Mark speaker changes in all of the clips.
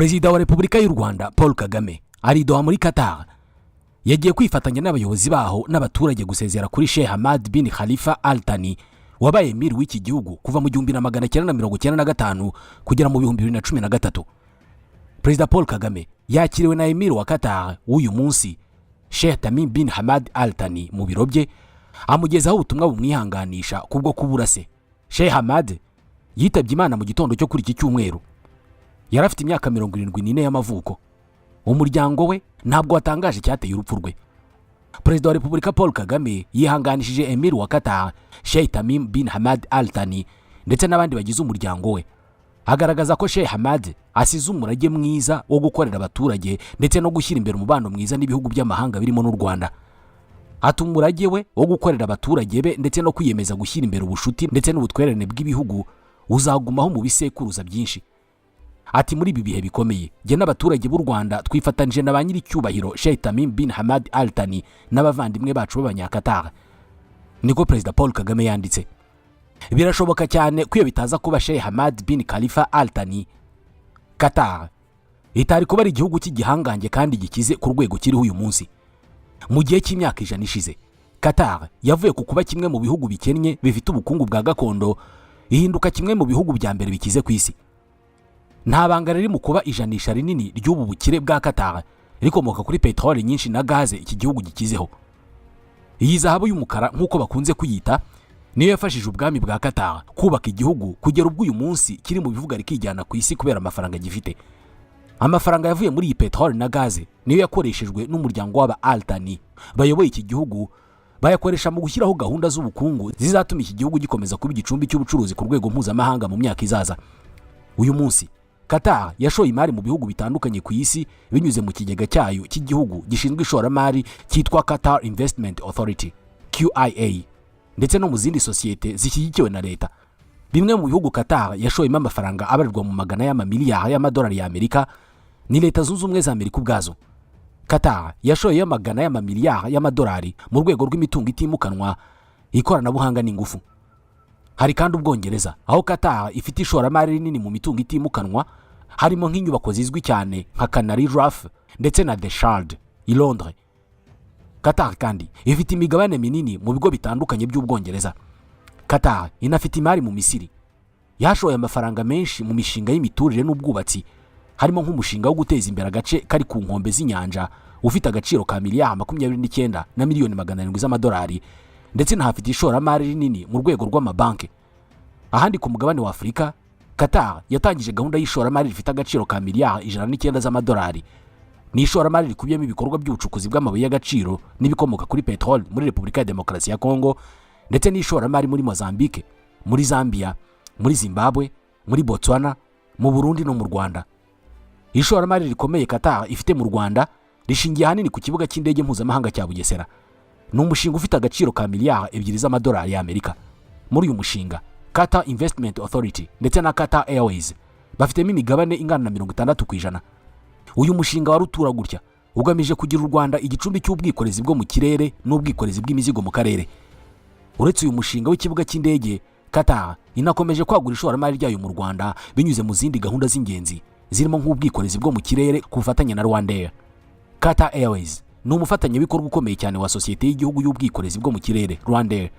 Speaker 1: Perezida wa Repubulika y'u Rwanda Paul Kagame ari i Doha muri Qatar. Yagiye kwifatanya n'abayobozi baho n'abaturage gusezera kuri Sheikh Hamad bin Khalifa Al Thani, wabaye emiri w'iki gihugu kuva mu 1995 kugera mu 2013. Perezida Paul Kagame yakiriwe na emiri wa Qatar w'uyu munsi, Sheikh Tamim bin Hamad Al Thani, mu biro bye, amugezaho ubutumwa bumwihanganisha kubwo kubura se. Sheikh Hamad yitabye Imana mu gitondo cyo kuri iki cyumweru, yari afite imyaka 74 y'amavuko. Umuryango we ntabwo watangaje icyateye urupfu rwe. Perezida wa Repubulika Paul Kagame yihanganishije emiri wa Qatar, Sheikh Tamim bin Hamad Al Thani, ndetse n'abandi bagize umuryango we, agaragaza ko Sheikh Hamad asize umurage mwiza wo gukorera abaturage ndetse no gushyira imbere umubano mwiza n'ibihugu by'amahanga birimo n'u Rwanda. Ati: "Umurage we wo gukorera abaturage be ndetse no kwiyemeza gushyira imbere ubushuti ndetse n'ubutwererane bw'ibihugu uzagumaho mu bisekuruza byinshi." Ati: "Muri ibi bihe bikomeye, jye n'abaturage b'u Rwanda twifatanije na ba nyiricyubahiro Sheikh Tamim bin Hamad Al Thani n'abavandimwe bacu b'Abanyakatar." Niko Perezida Paul Kagame yanditse. Birashoboka cyane ko iyo bitaza kuba Sheikh Hamad bin Khalifa Al Thani, Qatar itari kuba ari igihugu cy'igihangange kandi gikize ku rwego kiriho uyu munsi. Mu gihe cy'imyaka 100 ishize, Qatar yavuye ku kuba kimwe mu bihugu bikennye bifite ubukungu bwa gakondo, ihinduka kimwe mu bihugu bya mbere bikize ku isi. Nta banga riri mu kuba ijanisha rinini ry'ubu bukire bwa Qatar rikomoka kuri peteroli nyinshi na gaze iki gihugu gikizeho. Iyi zahabu y'umukara, nk'uko bakunze kuyita, niyo yafashije ubwami bwa Qatar kubaka igihugu kugera ubwo uyu munsi kiri mu bivuga rikijyana ku isi kubera amafaranga gifite. Amafaranga yavuye muri iyi peteroli na gaze niyo yakoreshejwe n'umuryango w'aba Al Thani bayoboye iki gihugu, bayakoresha mu gushyiraho gahunda z'ubukungu zizatuma iki gihugu gikomeza kuba igicumbi cy'ubucuruzi ku rwego mpuzamahanga mu myaka izaza. Uyu munsi Qatar yashoye imari mu bihugu bitandukanye ku isi binyuze mu kigega cyayo cy'igihugu gishinzwe ishoramari cyitwa Qatar Investment Authority, QIA, ndetse no mu zindi sosiyete zishyigikiwe na leta. Bimwe mu bihugu Qatar yashoyemo amafaranga abarirwa mu magana y'amamiliyari y'amadolari y'Amerika ni Leta Zunze Ubumwe za Amerika ubwazo. Qatar yashoyeyo amagana y'amamiliyari y'amadolari mu rwego rw'imitungo itimukanwa, ikoranabuhanga n'ingufu. Hari kandi Ubwongereza, aho Qatar ifite ishoramari rinini mu mitungo itimukanwa, harimo nk'inyubako zizwi cyane nka Canary Wharf ndetse na The Shard i Londres. Qatar kandi ifite imigabane minini mu bigo bitandukanye by'Ubwongereza. Qatar inafite imari mu Misiri, yashoye amafaranga menshi mu mishinga y'imiturire n'ubwubatsi, harimo nk'umushinga wo guteza imbere agace kari ku nkombe z'inyanja ufite agaciro ka miliyari 29 na miliyoni 700 z'amadolari, ndetse inahafite ishoramari rinini mu rwego rw'amabanki. Ahandi ku mugabane wa Afurika, Qatar yatangije gahunda y'ishoramari rifite agaciro ka miliyari 109 z'amadolari. Ni ishoramari rikubiyemo ibikorwa by'ubucukuzi bw'amabuye y'agaciro n'ibikomoka kuri peteroli muri Repubulika ya Demokarasi ya Kongo, ndetse n'ishoramari muri Mozambique, muri Zambia, muri Zimbabwe, muri Botswana, mu Burundi no mu Rwanda. Ishoramari rikomeye Qatar ifite mu Rwanda rishingiye ahanini ku kibuga cy'indege mpuzamahanga cya Bugesera. Ni umushinga ufite agaciro ka miliyari 2 z'amadolari y'Amerika. Muri uyu mushinga, Qatar Investment Authority ndetse na Qatar Airways bafitemo imigabane ingana na 60%. Uyu mushinga wa rutura gutya ugamije kugira u Rwanda igicumbi cy'ubwikorezi bwo mu kirere n'ubwikorezi bw'imizigo mu karere. Uretse uyu mushinga w'ikibuga cy'indege, Qatar inakomeje kwagura ishoramari ryayo mu Rwanda binyuze mu zindi gahunda z'ingenzi zirimo nk'ubwikorezi bwo mu kirere ku bufatanye na RwandAir. Qatar Airways ni umufatanyabikorwa ukomeye cyane wa sosiyete y'igihugu y'ubwikorezi bwo mu kirere, RwandAir.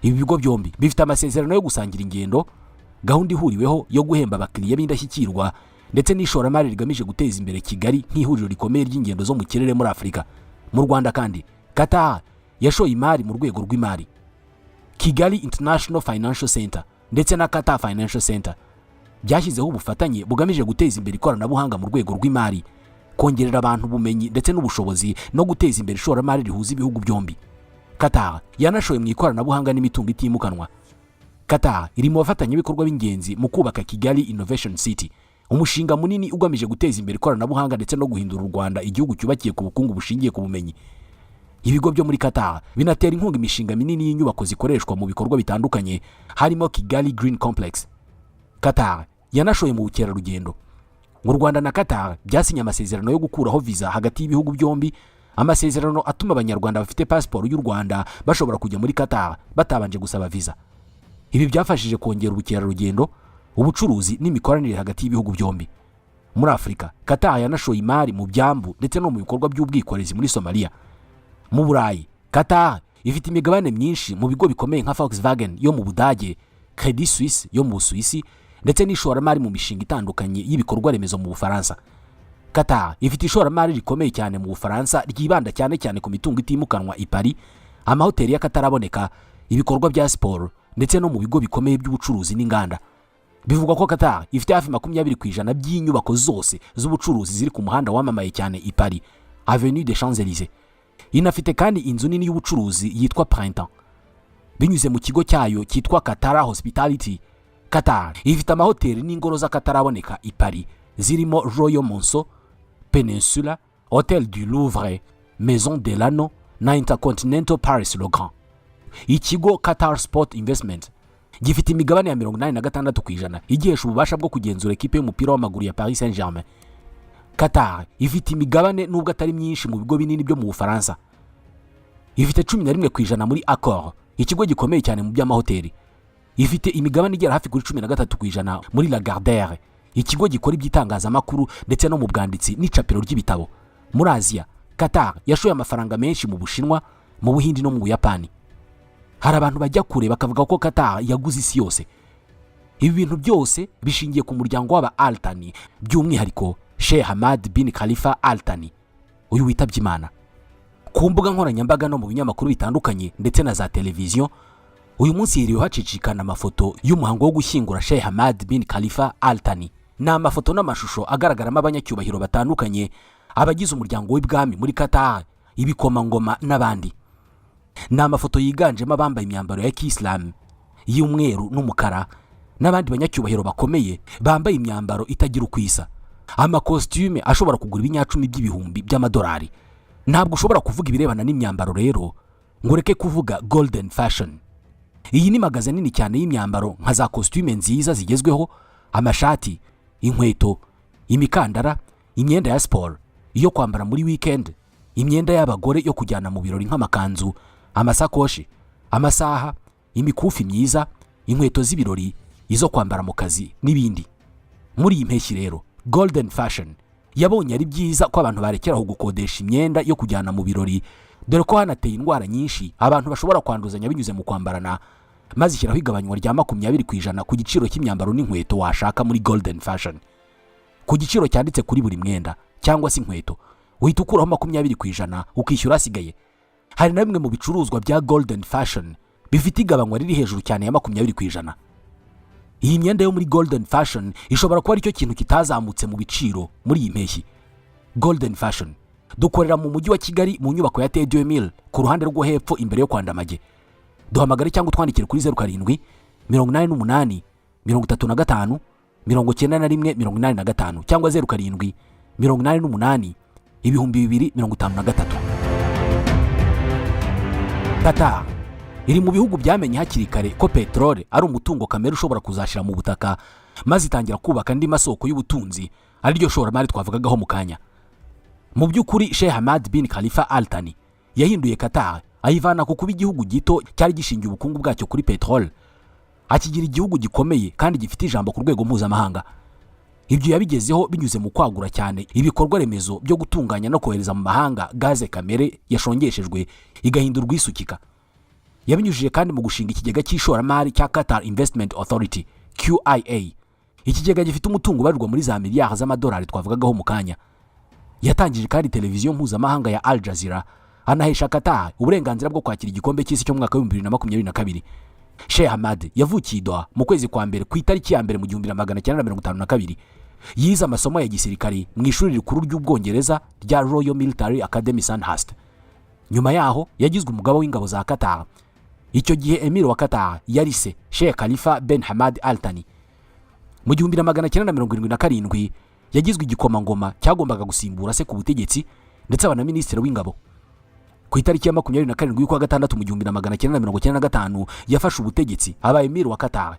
Speaker 1: Ibi bigo byombi bifite amasezerano yo gusangira ingendo, gahunda ihuriweho yo guhemba abakiriya b'indashyikirwa, ndetse n'ishoramari rigamije guteza imbere Kigali nk'ihuriro rikomeye ry'ingendo zo mu kirere muri Afurika. Mu Rwanda kandi, Qatar yashoye imari mu rwego rw'imari. Kigali International Financial Center ndetse na Qatar Financial Center byashyizeho ubufatanye bugamije guteza imbere ikoranabuhanga mu rwego rw'imari, kongerera abantu ubumenyi ndetse n'ubushobozi, no guteza imbere ishoramari rihuza ibihugu byombi. Qatar yanashoye mu ikoranabuhanga n'imitungo itimukanwa. Qatar iri mu bafatanyabikorwa b'ingenzi mu kubaka Kigali Innovation City, umushinga munini ugamije guteza imbere ikoranabuhanga ndetse no guhindura u Rwanda igihugu cyubakiye ku bukungu bushingiye ku bumenyi. Ibigo byo muri Qatar binatera inkunga imishinga minini y'inyubako zikoreshwa mu bikorwa bitandukanye, harimo Kigali Green Complex. Qatar yanashoye mu bukerarugendo. Mu Rwanda na Qatar byasinye amasezerano yo gukuraho viza hagati y'ibihugu byombi, amasezerano atuma Abanyarwanda bafite pasiporo y'u Rwanda bashobora kujya muri Qatar batabanje gusaba viza. Ibi byafashije kongera ubukerarugendo, ubucuruzi n'imikoranire hagati y'ibihugu byombi. Muri Afurika, Qatar yanashoye imari mu byambu ndetse no mu bikorwa by'ubwikorezi muri Somaliya. Mu Burayi, Qatar ifite imigabane myinshi mu bigo bikomeye nka Volkswagen yo mu Budage, Credit Suisse yo mu Busuwisi, ndetse n'ishoramari mu mishinga itandukanye y'ibikorwa remezo mu Bufaransa. Qatar ifite ishoramari rikomeye cyane mu Bufaransa ryibanda cyane cyane ku mitungo itimukanwa i Paris, amahoteli y'akataraboneka, ibikorwa bya siporo ndetse no mu bigo bikomeye by'ubucuruzi n'inganda. Bivugwa ko Qatar ifite hafi 20% by'inyubako zose z'ubucuruzi ziri ku muhanda wamamaye cyane i Paris, Avenue des Champs-Élysées. Inafite kandi inzu nini y'ubucuruzi yitwa Printemps. Binyuze mu kigo cyayo cyitwa Qatar Hospitality, Qatar ifite amahoteli n'ingoro z'akataraboneka i Paris zirimo Royal Monceau, Peninsula, Hotel du Louvre, Maison Delano na Intercontinental Paris Le Grand. Ikigo Qatar Sport Investment gifite imigabane ya 86% igihesha ububasha bwo kugenzura ekipe y'umupira w'amaguru ya Paris Saint Germain. Qatar ifite imigabane, nubwo atari myinshi, mu bigo binini byo mu Bufaransa. Ifite 11% muri Accor, ikigo gikomeye cyane mu by'amahoteli. Ifite imigabane igera hafi kuri 13% muri Lagardere, ikigo gikora iby'itangazamakuru ndetse no mu bwanditsi n'icapiro ry'ibitabo. Muri Aziya, Qatar yashoye amafaranga menshi mu Bushinwa, mu Buhindi no mu Buyapani. Hari abantu bajya kure bakavuga ko Qatar yaguze isi yose. Ibi bintu byose bishingiye ku muryango w'aba Al Thani, by'umwihariko Sheikh Hamad bin Khalifa Al Thani, uyu witabye Imana. Ku mbuga nkoranyambaga no mu binyamakuru bitandukanye ndetse na za televiziyo, uyu munsi hiriwe hacicikana amafoto y'umuhango wo gushyingura Sheikh Hamad bin Khalifa Al Thani. Ni amafoto n'amashusho agaragaramo abanyacyubahiro batandukanye, abagize umuryango w'ibwami muri Qatar, ibikomangoma n'abandi. Ni amafoto yiganjemo abambaye imyambaro ya kisilamu y'umweru n'umukara n'abandi banyacyubahiro bakomeye bambaye imyambaro itagira uko isa, amakositime ashobora kugura ibinyacumi by'ibihumbi by'amadolari. Ntabwo ushobora kuvuga ibirebana n'imyambaro rero ngo ureke kuvuga Golden Fashion. Iyi ni magasin nini cyane y'imyambaro nka za kositime nziza zigezweho, amashati, inkweto, imikandara, imyenda ya siporo, iyo kwambara muri weekend, imyenda y'abagore yo kujyana mu birori nk'amakanzu, amasakoshi, amasaha, imikufi myiza, inkweto z'ibirori, izo kwambara mu kazi n'ibindi. Muri iyi mpeshyi rero, Golden Fashion yabonye ari byiza ko abantu barekeraho gukodesha imyenda yo kujyana mu birori, dore ko hanateye indwara nyinshi abantu bashobora kwanduzanya binyuze mu kwambarana, maze ishyiraho igabanywa rya 20% ku giciro cy'imyambaro n'inkweto washaka muri Golden Fashion. Ku giciro cyanditse kuri buri mwenda cyangwa se inkweto, uhita ukuraho 20%, ukishyura asigaye. Hari na bimwe mu bicuruzwa bya Golden Fashion bifite igabanywa riri hejuru cyane ya 20%. Iyi myenda yo muri Golden Fashion ishobora kuba aricyo kintu kitazamutse mu biciro muri iyi mpeshyi. Golden Fashion dukorera mu Mujyi wa Kigali, mu nyubako ya T2000, ku ruhande rwo hepfo imbere yo kwa Ndamage. Duhamagare cyangwa utwandikire kuri 0788 35 91 85 cyangwa 0788 2053. Qatar iri mu bihugu byamenye hakiri kare ko peteroli ari umutungo kamere ushobora kuzashyira mu butaka, maze itangira kubaka andi masoko y'ubutunzi, ariryo shoramari twavugagaho mu kanya. Mu by'ukuri, Sheikh Hamad bin Khalifa Al Thani yahinduye Qatar, ayivana ku kuba igihugu gito cyari gishingiye ubukungu bwacyo kuri peteroli, akigira igihugu gikomeye kandi gifite ijambo ku rwego mpuzamahanga. Ibyo yabigezeho binyuze mu kwagura cyane ibikorwa remezo byo gutunganya no kohereza mu mahanga gaze kamere yashongeshejwe igahindurwa isukika. Yabinyujije kandi mu gushinga ikigega cy'ishoramari cya Qatar Investment Authority, QIA, ikigega gifite umutungo ubarirwa muri za miliyari z'amadolari twavugagaho mu kanya. Yatangije kandi televiziyo mpuzamahanga ya Al Jazeera, anahesha Qatar uburenganzira bwo kwakira igikombe cy'isi cyo mu mwaka w'2022. Sheikh Hamad yavukiye i Doha mu kwezi kwa mbere ku itariki ya mbere mu 1952. Yize amasomo ya gisirikari mu ishuri rikuru ry'Ubwongereza rya Royal Military Academy Sandhurst. Nyuma yaho yagizwe umugaba w'ingabo za Qatar. Icyo gihe emir wa Qatar yari se, Sheikh Khalifa Ben Hamad Al Thani. Mu 1977 yagizwe igikomangoma cyagombaga gusimbura se ku butegetsi, ndetse aba na minisitiri w'ingabo. Ku itariki ya 27 y'ukwa gatandatu mu 1995 yafashe ubutegetsi, abaye emir wa Qatar.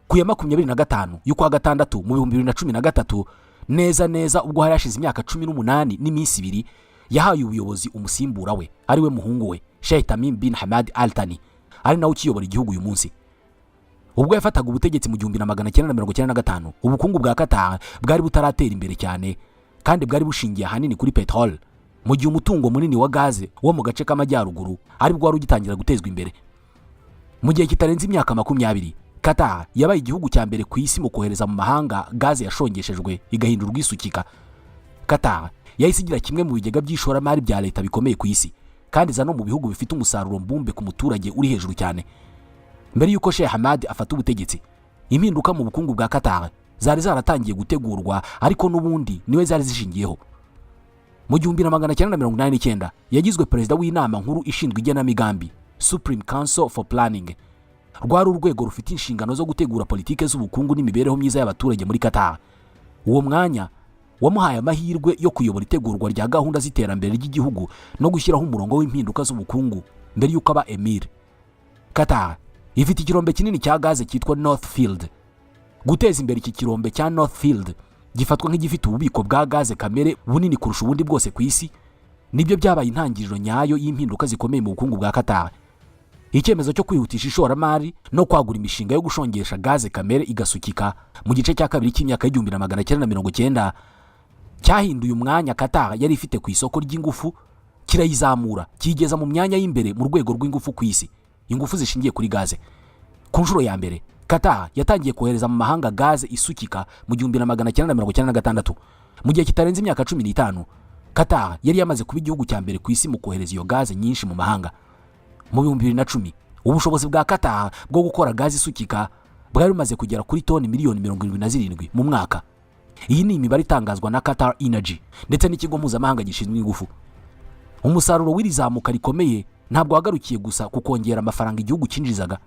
Speaker 1: Ku ya 25 y'ukwa gatandatu mu 2013, neza neza ubwo hari hashize imyaka 18 n'iminsi 2, yahaye ubuyobozi umusimbura we, ari we muhungu we Sheikh Tamim bin Hamad Al Thani, ari nawe ukiyobora igihugu uyu munsi. Ubwo yafataga ubutegetsi mu 1995, ubukungu bwa Qatar bwari butaratera imbere cyane kandi bwari bushingiye ahanini kuri peteroli, mu gihe umutungo munini wa gaze wo mu gace k'amajyaruguru aribwo wari ugitangira gutezwa imbere. Mu gihe kitarenze imyaka 20, Qatar yabaye igihugu cya mbere ku isi mu kohereza mu mahanga gaze yashongeshejwe igahindurwa isukika. Qatar yahise igira kimwe mu bigega by'ishoramari bya leta bikomeye ku isi, kandi iza no mu bihugu bifite umusaruro mbumbe ku muturage uri hejuru cyane. Mbere y'uko Sheikh Hamad afata ubutegetsi, impinduka mu bukungu bwa Qatar zari zaratangiye gutegurwa, ariko n'ubundi niwe zari zishingiyeho. Mu 1989 yagizwe perezida w'inama nkuru ishinzwe igenamigambi, Supreme Council for Planning. Rwari urwego rufite inshingano zo gutegura politike z'ubukungu n'imibereho myiza y'abaturage muri Qatar. Uwo mwanya wamuhaye amahirwe yo kuyobora itegurwa rya gahunda z'iterambere ry'igihugu no gushyiraho umurongo w'impinduka z'ubukungu mbere y'uko aba emir. Qatar ifite ikirombe kinini cya gaze cyitwa North Field. Guteza imbere iki kirombe cya North Field, gifatwa nk'igifite ububiko bwa gaze kamere bunini kurusha ubundi bwose ku isi, nibyo byabaye intangiriro nyayo y'impinduka zikomeye mu bukungu bwa Qatar. Icyemezo cyo kwihutisha ishoramari no kwagura imishinga yo gushongesha gaze kamere igasukika mu gice cya kabiri cy'imyaka y'1990 cyahinduye umwanya Qatar yari ifite ku isoko ry'ingufu, kirayizamura kiyigeza mu myanya y'imbere mu rwego rw'ingufu ku isi, ingufu zishingiye kuri gaze. Ku nshuro ya mbere, Qatar yatangiye kohereza mu mahanga gaze isukika mu 1996. Mu gihe kitarenze imyaka 15, Qatar yari yamaze kuba igihugu cya mbere ku isi mu kohereza iyo gaze nyinshi mu mahanga. Mu 2010, ubushobozi bwa Qatar bwo gukora gaze isukika bwari bumaze kugera kuri toni miliyoni 77 mu mwaka. Iyi ni imibare itangazwa na Qatar Energy ndetse n'ikigo mpuzamahanga gishinzwe ingufu. Umusaruro w'iri zamuka rikomeye ntabwo wagarukiye gusa ku kongera amafaranga igihugu cyinjizaga,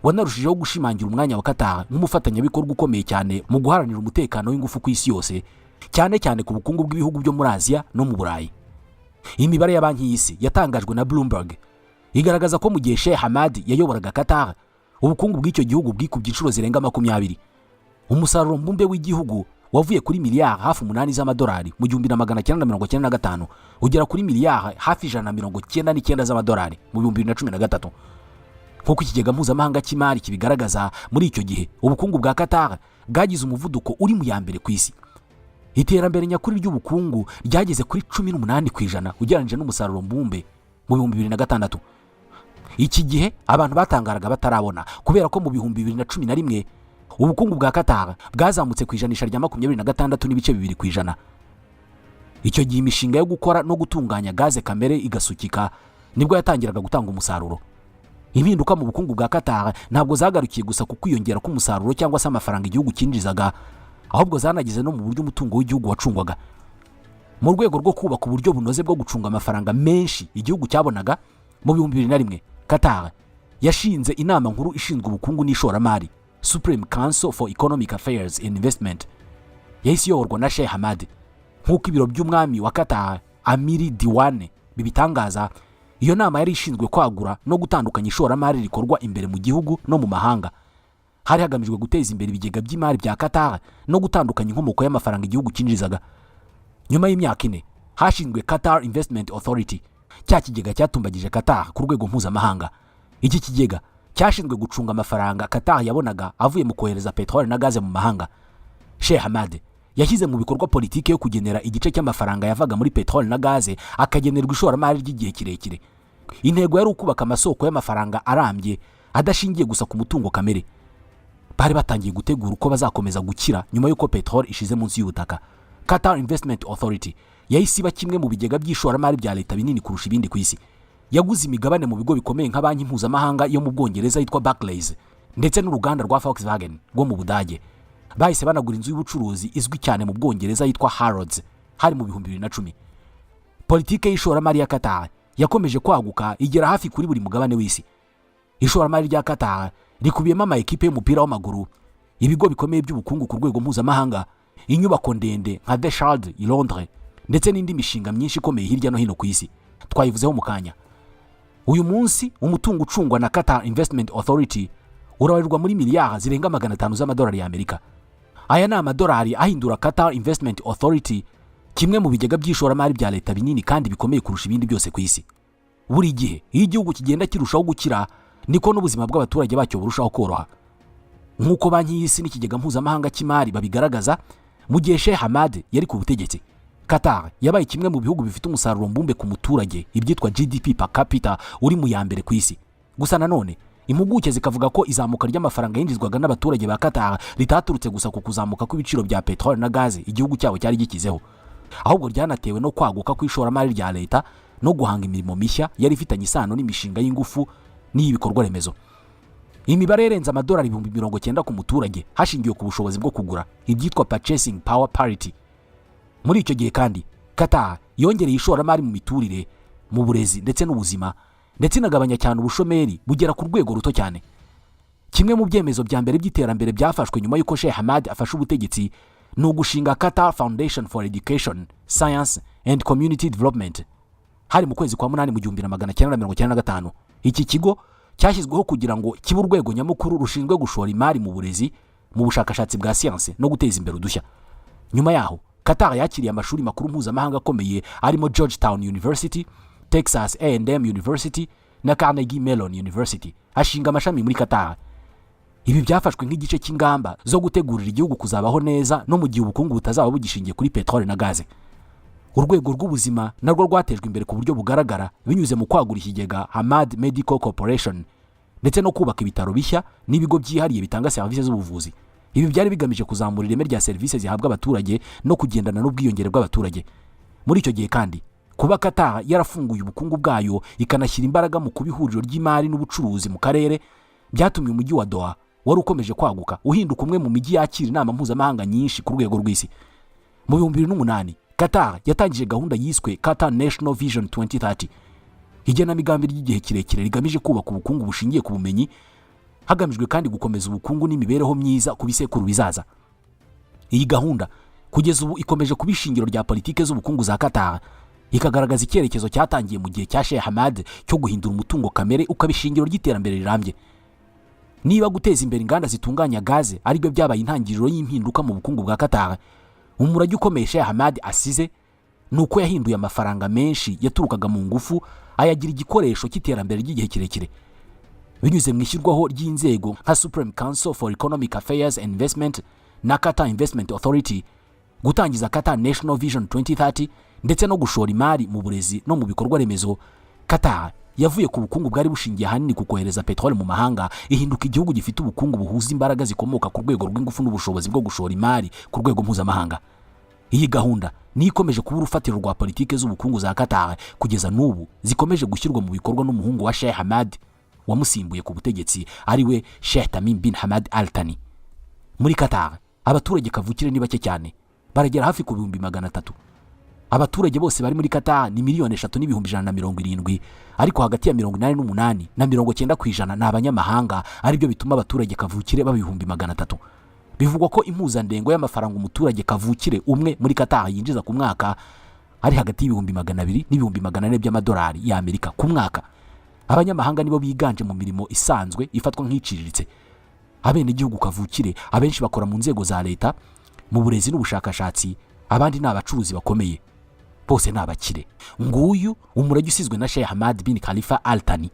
Speaker 1: wanarushijeho gushimangira umwanya wa Qatar nk'umufatanyabikorwa ukomeye cyane mu guharanira umutekano w'ingufu ku isi yose, cyane cyane ku bukungu bw'ibihugu byo muri Aziya no mu Burayi. Imibare ya Banki y'Isi yatangajwe na Bloomberg igaragaza ko mu gihe Sheikh Hamad yayoboraga Qatar, ubukungu bw'icyo gihugu bwikubye inshuro zirenga 20. Umusaruro mbumbe w'igihugu wavuye kuri miliyari hafi 8 z'amadolari mu 1995 ugera kuri miliyari hafi 199 z'amadolari mu 2013, nk'uko Ikigega Mpuzamahanga cy'Imari kibigaragaza. Muri icyo gihe, ubukungu bwa Qatar bwagize umuvuduko uri mu ya mbere ku isi. Iterambere nyakuri ry'ubukungu ryageze kuri 18% ugereranyije n'umusaruro mbumbe mu 2006. Iki gihe abantu batangaraga batarabona, kubera ko mu 2011 ubukungu bwa Qatar bwazamutse ku ijanisha rya 26.2%. Icyo gihe imishinga yo gukora no gutunganya gaze kamere igasukika nibwo yatangiraga gutanga umusaruro. Impinduka mu bukungu bwa Qatar ntabwo zagarukiye gusa ku kwiyongera k'umusaruro cyangwa se amafaranga igihugu cyinjizaga, ahubwo zanageze no mu buryo umutungo w'igihugu wacungwaga. Mu rwego rwo kubaka uburyo bunoze bwo gucunga amafaranga menshi igihugu cyabonaga, mu 2001 Qatar yashinze inama nkuru ishinzwe ubukungu n'ishoramari, Supreme Council for Economic Affairs and Investment. Yahise iyoborwa na Sheikh Hamad. Nk'uko ibiro by'umwami wa Qatar, Amiri Diwane, bibitangaza, iyo nama yari ishinzwe kwagura no gutandukanya ishoramari rikorwa imbere mu gihugu no mu mahanga. Hari hagamijwe guteza imbere ibigega by'imari bya Qatar no gutandukanya inkomoko y'amafaranga igihugu cyinjizaga. Nyuma y'imyaka 4 hashinzwe Qatar Investment Authority, cya kigega cyatumbagije Qatar ku rwego mpuzamahanga. Iki kigega cyashinzwe gucunga amafaranga Qatar yabonaga avuye mu kohereza peteroli na gaze mu mahanga. Sheikh Hamad yashyize mu bikorwa politiki yo kugenera igice cy'amafaranga yavaga muri peteroli na gaze akagenerwa ishoramari ry'igihe kirekire. Intego yari ukubaka amasoko y'amafaranga arambye adashingiye gusa ku mutungo kamere. Bari batangiye gutegura uko bazakomeza gukira nyuma y'uko peteroli ishize munsi y'ubutaka. Qatar Investment Authority yahise iba kimwe mu bigega by'ishoramari bya leta binini kurusha ibindi ku isi. Yaguze imigabane mu bigo bikomeye nka banki mpuzamahanga yo mu Bwongereza yitwa Barclays ndetse n'uruganda rwa Volkswagen rwo mu Budage. Bahise banagura inzu y'ubucuruzi izwi cyane mu Bwongereza yitwa Harrods. Hari mu 2010. Politike y'ishoramari ya Qatar yakomeje kwaguka, igera hafi kuri buri mugabane w'isi. Ishoramari rya Qatar rikubiyemo ama ekipe y'umupira w'amaguru, ibigo bikomeye by'ubukungu ku rwego mpuzamahanga, inyubako ndende nka The Shard i Londres, ndetse n'indi mishinga myinshi ikomeye hirya no hino ku isi twayivuzeho mu kanya. Uyu munsi umutungo ucungwa na Qatar Investment Authority urabarirwa muri miliyari zirenga 500 z'amadolari y'Amerika. Aya ni amadolari ahindura Qatar Investment Authority kimwe mu bigega by'ishoramari bya leta binini kandi bikomeye kurusha ibindi byose ku isi. Buri gihe iyo igihugu kigenda kirushaho gukira, niko n'ubuzima bw'abaturage bacyo burushaho koroha. Nk'uko Banki y'Isi n'Ikigega Mpuzamahanga cy'Imari babigaragaza, mu gihe Sheikh Hamad yari ku butegetsi, Qatar yabaye kimwe mu bihugu bifite umusaruro mbumbe ku muturage, ibyitwa GDP per capita, uri mu ya mbere ku isi. Gusa nanone impuguke zikavuga ko izamuka ry'amafaranga yinjizwaga n'abaturage ba Qatar ritaturutse gusa ku kuzamuka kw'ibiciro bya peteroli na gaze igihugu cyabo cyari gikizeho, ahubwo ryanatewe no kwaguka kw'ishoramari rya leta no guhanga imirimo mishya yari ifitanye isano n'imishinga y'ingufu n'iy'ibikorwa remezo. Imibare yarenze amadolari 90,000 ku muturage hashingiwe ku bushobozi bwo kugura, ibyitwa purchasing power parity. Muri icyo gihe kandi Qatar yongereye ishoramari mu miturire, mu burezi ndetse n'ubuzima, ndetse inagabanya cyane ubushomeri bugera ku rwego ruto cyane. Kimwe mu byemezo bya mbere by'iterambere byafashwe nyuma y'uko Sheikh Hamad afashe ubutegetsi ni ugushinga Qatar Foundation for Education, Science and Community Development. Hari mu kwezi kwa munani mu 1995. Iki kigo cyashyizweho kugira ngo kibe urwego nyamukuru rushinzwe gushora imari mu burezi, mu bushakashatsi bwa siyansi no guteza imbere udushya. Nyuma yaho Qatar yakiriye amashuri makuru mpuzamahanga akomeye arimo Georgetown University, Texas A&M University na Carnegie Mellon University, ashinga amashami muri Qatar. Ibi byafashwe nk'igice cy'ingamba zo gutegurira igihugu kuzabaho neza no mu gihe ubukungu butazaba bugishingiye kuri peteroli na gaze. Urwego rw'ubuzima narwo rwatejwe imbere ku buryo bugaragara binyuze mu kwagura ikigega Hamad Medical Corporation ndetse no kubaka ibitaro bishya n'ibigo byihariye bitanga serivisi z'ubuvuzi. Ibi byari bigamije kuzamura ireme rya serivisi zihabwa abaturage no kugendana n'ubwiyongere bw'abaturage. Muri icyo gihe kandi, kuba Qatar yarafunguye ubukungu bwayo ikanashyira imbaraga mu kuba ihuriro ry'imari n'ubucuruzi mu karere, byatumye umujyi wa Doha wari ukomeje kwaguka uhinduka umwe mu mijyi yakira inama mpuzamahanga nyinshi ku rwego rw'isi. Mu 2008 Qatar yatangije gahunda yiswe Qatar National Vision 2030, igenamigambi ry'igihe kirekire rigamije kubaka ubukungu bushingiye ku bumenyi, hagamijwe kandi gukomeza ubukungu n'imibereho myiza ku bisekuru bizaza. Iyi gahunda kugeza ubu ikomeje kuba ishingiro rya politiki z'ubukungu za Qatar, ikagaragaza icyerekezo cyatangiye mu gihe cya Sheikh Hamad cyo guhindura umutungo kamere ukaba ishingiro ry'iterambere rirambye. Niba guteza imbere inganda zitunganya gaze aribyo byabaye intangiriro y'impinduka mu bukungu bwa Qatar, umurage ukomeye Sheikh Hamad asize ni uko yahinduye amafaranga menshi yaturukaga mu ngufu ayagira igikoresho cy'iterambere ry'igihe kirekire, binyuze mu ishyirwaho ry'inzego nka Supreme Council for Economic Affairs and Investment na Qatar Investment Authority, gutangiza Qatar National Vision 2030 ndetse no gushora imari mu burezi no mu bikorwa remezo. Qatar yavuye ku bukungu bwari bushingiye ahanini ku kohereza peteroli mu mahanga, ihinduka igihugu gifite ubukungu buhuza imbaraga zikomoka ku rwego rw'ingufu n'ubushobozi bwo gushora imari ku rwego mpuzamahanga. Iyi gahunda niyo ikomeje kuba urufatiro rwa politiki z'ubukungu za Qatar kugeza n'ubu, zikomeje gushyirwa mu bikorwa n'umuhungu wa Sheikh Hamad wamusimbuye ku butegetsi, ari we Sheikh Tamim bin Hamad Al Thani. Muri Qatar abaturage kavukire ni bake cyane, baragera hafi ku 300,000. Abaturage bose bari muri Qatar ni 3,170,000, ariko hagati ya 88 na 90% ni abanyamahanga, aribyo bituma abaturage kavukire baba 300,000. Bivugwa ko impuzandengo y'amafaranga umuturage kavukire umwe muri Qatar yinjiza ku mwaka ari hagati y'200,000 n'400,000 by'amadolari y'Amerika ku mwaka. Abanyamahanga nibo biganje mu mirimo isanzwe ifatwa nk'iciriritse. Abenegihugu kavukire abenshi bakora mu nzego za leta, mu burezi n'ubushakashatsi, abandi ni abacuruzi bakomeye. Bose ni abakire. Nguyu umurage usizwe na Sheikh Hamad bin Khalifa Al Thani.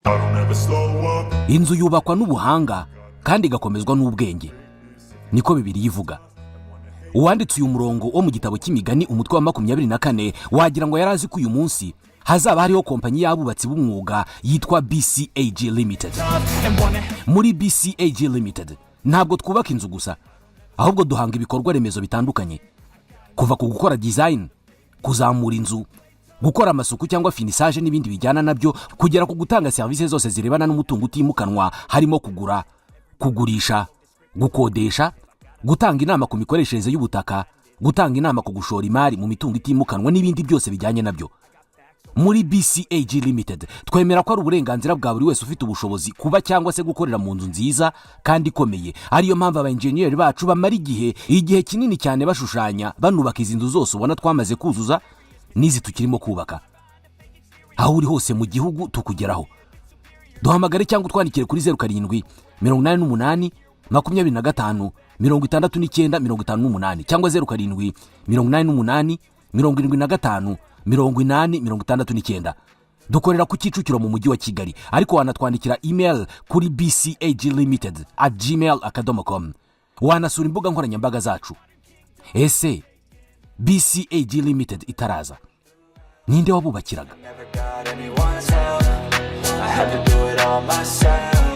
Speaker 2: I don't ever slow up.
Speaker 1: Inzu yubakwa n'ubuhanga kandi igakomezwa n'ubwenge, niko Bibiliya ivuga. Uwanditse uyu murongo wo mu gitabo cy'Imigani, umutwe wa 24, wagira ngo yari azi ko uyu munsi hazaba hariho kompanyi y'abubatsi b'umwuga yitwa BCAG Limited. Muri BCAG Limited ntabwo twubaka inzu gusa, ahubwo duhanga ibikorwa remezo bitandukanye, kuva ku gukora design, kuzamura inzu, gukora amasuku cyangwa finissage n'ibindi bijyana nabyo, kugera ku gutanga serivisi zose zirebana n'umutungo utimukanwa, harimo kugura, kugurisha, gukodesha, gutanga inama ku mikoreshereze y'ubutaka, gutanga inama ku gushora imari mu mitungo itimukanwa n'ibindi byose bijyanye nabyo. Muri BCAG Limited twemera ko ari uburenganzira bwa buri wese ufite ubushobozi kuba cyangwa se gukorera mu nzu nziza kandi ikomeye, ariyo mpamvu aba enjeniyeri bacu bamara igihe kinini cyane bashushanya, banubaka izi nzu zose ubona twamaze kuzuza n'izi tukirimo kubaka. Aho uri hose mu gihugu tukugeraho. Duhamagare cyangwa utwandikire kuri 0788256958 cyangwa 0788758069. Dukorera ku Kicukiro mu Mujyi wa Kigali, ariko wanatwandikira email kuri bcaglimited@gmail.com. Wanasura imbuga nkoranyambaga zacu. Ese BCAG Limited itaraza, ninde wabubakiraga?
Speaker 2: Never got anyone's help. I had to do it all myself.